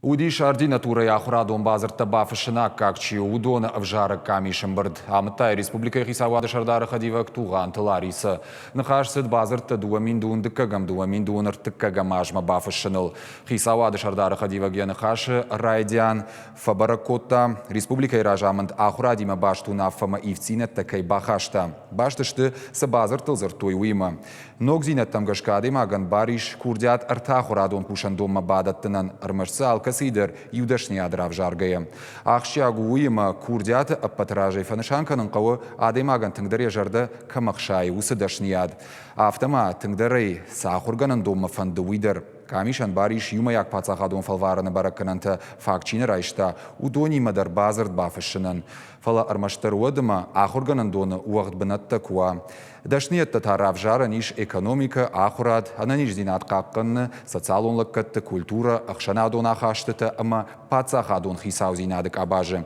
Уыдис ординатурӕйы ахуырадон бадзырдтӕ бафыссыны аккаг чи у, уыдоны ӕвзарӕг къамис ӕмбырд. Амыдта йӕ республикӕйы хицауады сӕрдары хӕдивӕг Тугъанты Ларисӕ. Ныхас цыд бадзырдтӕ 2012-ӕм, 2023-ӕм азмӕ бафыссыныл. Хицауады сӕрдары хӕдивӕг йӕ ныхасы райдиан фӕбӕрӕг кодта, республикӕйы разамынд ахуырадимӕ баст уынаффӕмӕ ивддзинӕдтӕ кӕй бахаста. Баст сты, цы бадзырдтыл дзырдтой, уыимӕ. Ногдзинӕдтӕм гӕсгӕ адӕймагӕн бар ис курдиат ӕртӕ ахуырадон кусӕндонмӕ бадӕттынӕн, ӕрмӕст дзы алкӕцыйы дӕр иу дӕсныйад равзаргӕйӕ. Ахсджиаг у уый, ӕмӕ курдиаты ӕппӕты разӕй фӕнысан кӕнын хъӕуы, адӕймагӕн тынгдӕр йӕ зӕрдӕ кӕм ӕхсайы, уыцы дӕсныйад. Афтӕ ма тынгдӕр ӕй цы ахуыргӕнӕндонмӕ фӕнды, уый дӕр. Къамисӕн бар ис иумӕйаг паддзахадон фӕлварӕны бӕрӕггӕнӕнтӕ фаг чи нӕ райста, уыдонимӕ дӕр бадзырд бафыссынӕн. Фӕлӕ ӕрмӕстдӕр уӕд ӕмӕ ахуыргӕнӕндоны уӕгъд бынӕттӕ куы уа. Дӕсныйӕдтӕ та равзарӕн ис экономикӕ, ахуырад, ӕнӕниздзинад хъахъхъӕныны, социалон лӕггӕдты, культурӕ, ӕхсӕнадон ахастытӕ ӕмӕ паддзахадон хицаудзинады къабазы.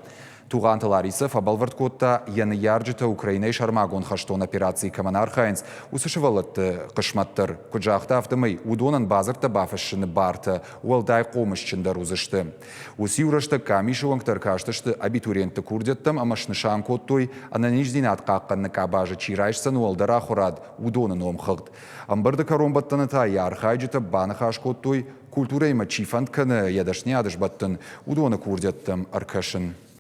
Тугъанты Ларисӕ фӕбӕлвырд кодта, йӕ ныййарджытӕ Украинӕйы сӕрмагонд хӕстон операцийы кӕмӕн архайынц, уыцы сывӕллӕтты хъысмӕт дӕр. Куыд загъта, афтӕмӕй уыдонӕн бадзырдтӕ бафыссыны бартӕ уӕлдай хъомысджындӕр уыдзысты. Уыциу рӕстӕг къамисы уӕнгтӕ ӕркастысты абитуриентты курдиӕттӕм ӕмӕ снысан кодтой, ӕнӕниздзинад хъахъхъӕныны къабазы чи райсдзӕн уӕлдӕр ахуырад, уыдоны номхыгъд. Ӕмбырды кӕронбӕттӕны та йӕ архайджытӕ баныхас кодтой, культурӕимӕ чи фӕнд кӕны йӕ дӕсныйад сбӕттын, уыдоны курдиӕттӕм ӕркӕсын.